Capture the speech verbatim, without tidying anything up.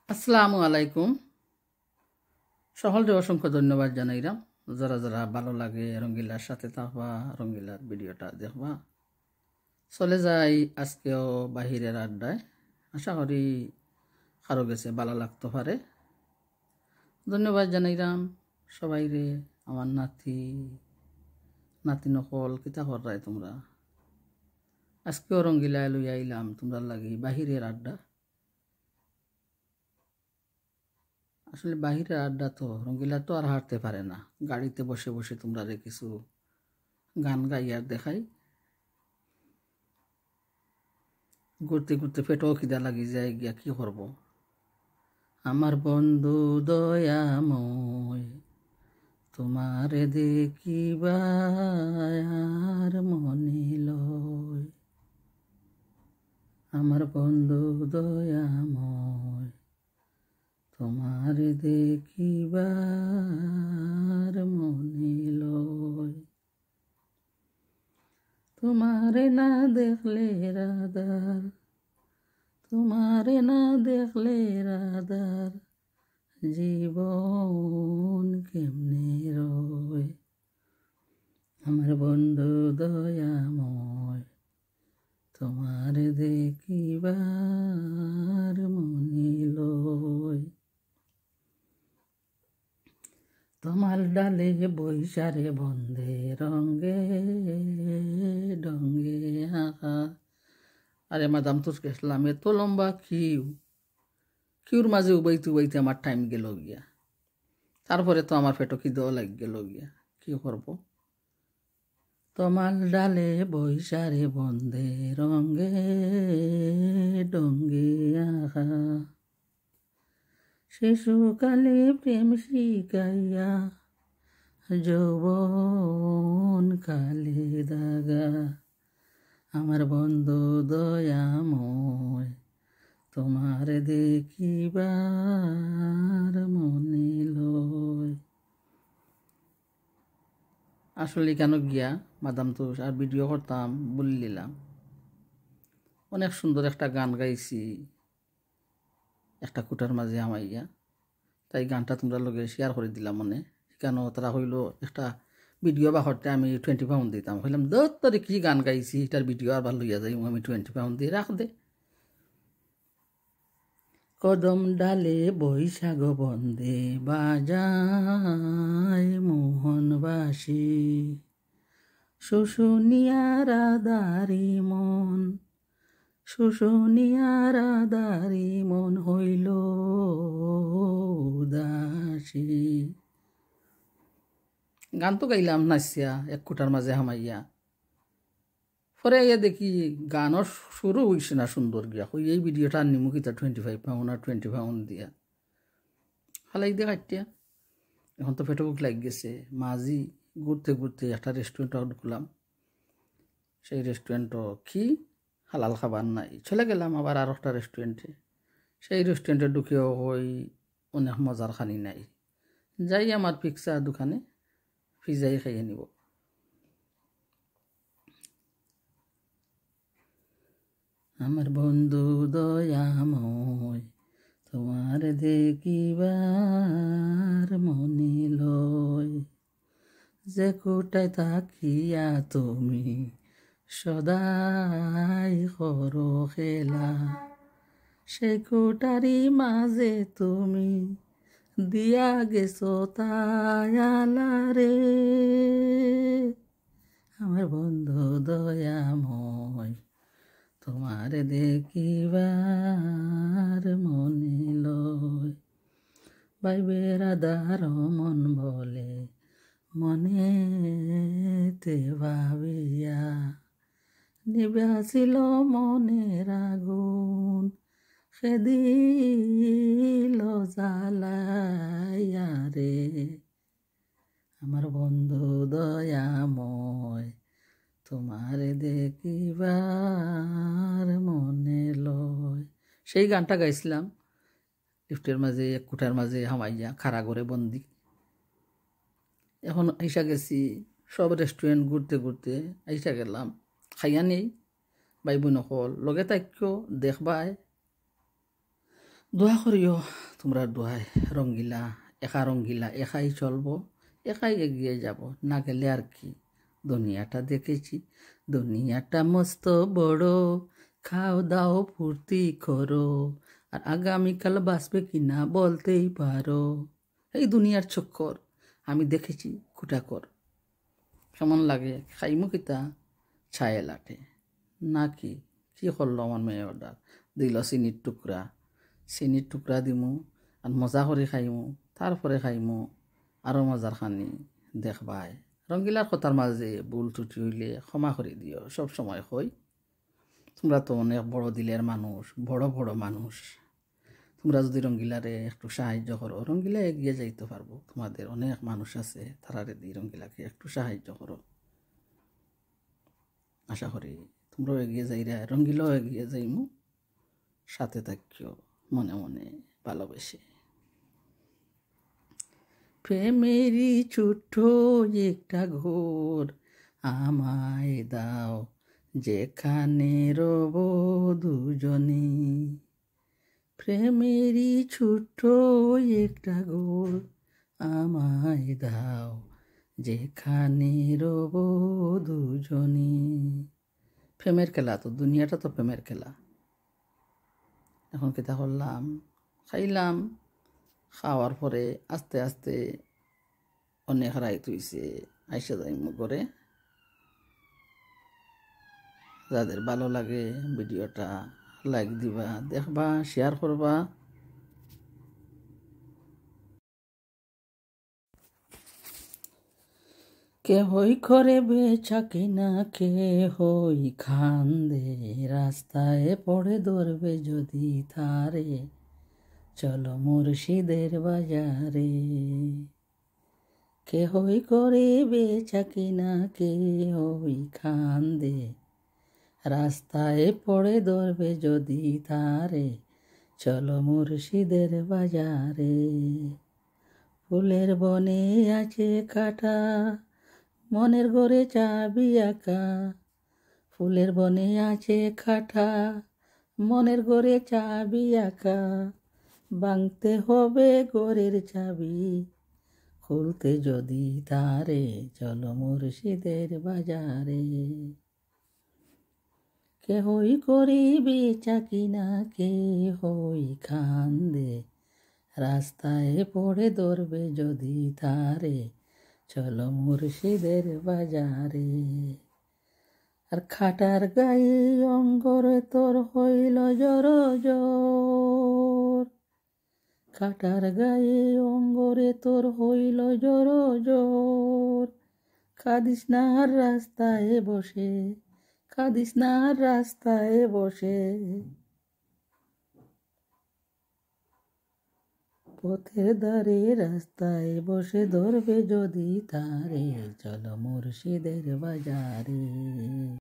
আসসালামু আলাইকুম। সকলরে অসংখ্য ধন্যবাদ জানাইরাম, যারা যারা ভালা লাগে রঙ্গিলার সাথে থাকবা, রঙ্গিলার ভিডিওটা দেখবা। চলে যাই আজকেও বাহিরের আড্ডায়। আশা করি কারো গেছে ভালা লাগতো পারে। ধন্যবাদ জানাইরাম সবাইরে, আমার নাতি, নাতি নকল, কিতা কররায় তুমরা? আজকেও রঙ্গিলায় লইয়া আইলাম তুমরার লাগি বাহিরের আড্ডা। আসলে বাহিরের আড্ডা তো, রঙ্গিলা তো আর হারতে পারে না। গাড়িতে বসে বসে তুমরারে কিছু গান গাইয়ার দেখাই। ঘুরতে ঘুরতে পেটও খিদা লাগি যায় গিয়া, কি করব? আমার বন্ধু দয়াময়, তোমারে দেখিবার মনে লয়। আমার বন্ধু দয়াময়, তোমারে দেখিবার মনে লয়। তোমারে না দেখলে রাধার, তোমারে না দেখলে রাধার জীবন কেমনে রয়? আমার বন্ধু দয়াময়, তোমারে দেখিবার মনে লয়। তমাল ডালে বইসারে বন্দে রঙ্গে ডঙ্গে আহা। আরে মাদাম তুষ গেছলাম, এত লম্বা কিউ, কিউর মাঝে উবাইতে উবাইতে আমার টাইম গেল গিয়া। তারপরে তো আমার পেটো খিদাও লাগি গেল গিয়া, কি করব? তমাল ডালে বইসারে বন্দে রঙ্গে ডঙ্গে আহা। শিশুকালে প্রেম শিখাইয়া যৌবন কালে দাগা। আমার বন্ধু দয়াময়, তোমারে দেখিবার মনে লয়। আসলে কেন গিয়া মাদাম তুষ আর ভিডিও করতাম ভুলিলিলাম। অনেক সুন্দর একটা গান গাইছি একটা কুটার মাঝে হামাইয়া, তাই গানটা তুমরার লগে শেয়ার করি দিলাম। মানে, কেন তারা কইলো একটা ভিডিও বার করতে আমি টোয়েন্টি পাউন্ড দিতাম। কইলাম, "দত্তরে কি গান গাইছি, ইটার ভিডিও আরবার লইয়া যাই, আমি টোয়েন্টি পাউন্ড দিয়া রাখ দে।" কদম ডালে বইসাগো বন্দে বাজায় মোহন বাঁশি। শুশুনিয়া রাধারি মন, শুশুনিয়া রাধারি মন হইল উদাসী। গান তো গাইলাম নাচিয়া এক কুটার মাঝে হামাইয়া। পরে আইয়া দেখি গানও শুরু হইছে না সুন্দর গিয়া। কই এই ভিডিওটা আর নিমু কিতা টোয়েন্টি ফাইভ পাউন্ড আর টোয়েন্টি পাউন্ড দিয়া। হালাই দিয়া কাটিয়া। এখন তো পেটো ভুক লাগি গেছে। মাঝি ঘুরতে ঘুরতে একটা রেস্টুরেন্টও ঢুকলাম। সেই রেস্টুরেন্টও কি হালাল খাবার নাই। চলে গেলাম আবার আর একটা রেস্টুরেন্টে। সেই রেস্টুরেন্টে ঢুকেও ওই অনেক মজার খানি নাই। যাই আমার পিৎজা দোকানে, পিৎজাই খাইয়া নিব। আমার বন্ধু দয়াময়, তোমারে দেখিবার মনে লয়। যে কুটায় থাকিয়া তুমি সদাই করো খেলা, সেই কুটারি মাঝে তুমি দিয়া গেছো তায়ালা রে। আমার বন্ধু দয়াময়, তোমারে দেখিবার মনে লয়। ভাইবে রাধার মন বলে মনেতে ভাবিয়া, নিবাসিল মনের আগুন খেদিল জ্বালাইয়া রে। আমার বন্ধু দয়াময়, তোমারে দেখিবার মনে লয়। সেই গানটা গাইছিলাম লিফটের মাঝে, এক কুটার মাঝে হামাইয়া, কারাগারে বন্দি। এখন আইসা গেছি, সব রেস্টুরেন্ট ঘুরতে ঘুরতে আইসা গেলাম। খাইয়া নেই, ভাই বোন অকল, লগে থাকিও, দেখবায়। দোয়া করিও, তুমরার দোয়ায় রঙ্গিলা, একা রঙ্গিলা, একাই চলবো, একাই এগিয়ে যাব, না গেলে আর কি। দুনিয়াটা দেখেছি, দুনিয়াটা মস্ত বড়, খাও দাও ফুর্তি করো, আর আগামীকাল বাঁচবে কিনা বলতেই পারো। এই দুনিয়ার চক্কর আমি দেখেছি কুটাকর। কেমন লাগে? খাইমু কিতা? ছায়ে লাটে। নাকি? কি করলো আমার মেয়ে অর্ডার? দিল চিনির টুকরা। চিনির টুকরা দিমু, আর মজা করি খাইমু, তারপরে খাইমু আরো মজার খানি। দেখবায়, রঙ্গিলার কথার মাঝে ভুল ত্রুটি অইলে ক্ষমা করি দিও। সব সময় কই, তুমরা তো অনেক বড় দিলের মানুষ, বড় বড় মানুষ। তুমরা যদি রঙ্গিলারে একটু সাহায্য করো, রঙ্গিলা এগিয়ে যাইতে পারবো। তোমাদের অনেক মানুষ আছে, তারারে দি রঙ্গিলাকে একটু সাহায্য করো। আশা করি তুমরাও এগিয়ে যাইরা, রঙ্গিলাও এগিয়ে যাইমু। সাথে থাকিও মনে মনে ভালোবেসে। প্রেমেরই ছোট্ট একটা ঘর আমায় দাও, যেখানে রব দুজনে। প্রেমেরই ছোট্ট একটা ঘর আমায় দাও, যেখানে রব দুজনে। প্রেমের খেলা তো, দুনিয়াটা তো প্রেমের খেলা। এখন কিতা করলাম? খাইলাম, খাওয়ার পরে আস্তে আস্তে অনেক রাইত অইছে, আইসা যাইমু ঘরে। যাদের ভালো লাগে ভিডিওটা লাইক দিবা, দেখবা, শেয়ার করবা। কেহই করে বেচা কিনা, কেহই কান্দে, রাস্তায় পড়ে ধরবে যদি তারে, চলো মুর্শিদের বাজারে। কেহই করে বেচা কিনা, কেহই কান্দে, রাস্তায় পড়ে ধরবে যদি তারে, চলো মুর্শিদের বাজারে। ফুলের বনে আছে কাটা, মনের ঘরে চাবি আঁকা। ফুলের বনে আছে কাটা, মনের ঘরে চাবি আঁকা। ভাঙতে হবে ঘরের চাবি, খুলতে যদি তারে, চলো মুর্শিদের বাজারে। কেহই করে বেচা কিনা, কেহই কান্দে, রাস্তায় পড়ে ধরবে যদি তারে, চলো মুর্শিদের বাজারে। আর কাটার গায়ে অঙ্গরে তোর হইল জড়ো জোর, কাটার গায়ে অঙ্গরে তোর হইল জড়ো জোর। কাঁদিস না আর রাস্তায় বসে, কাঁদিস না আর রাস্তায় বসে। পথের ধারে রাস্তায় বসে ধরবে যদি তারে, চলো মুর্শিদের বাজারে।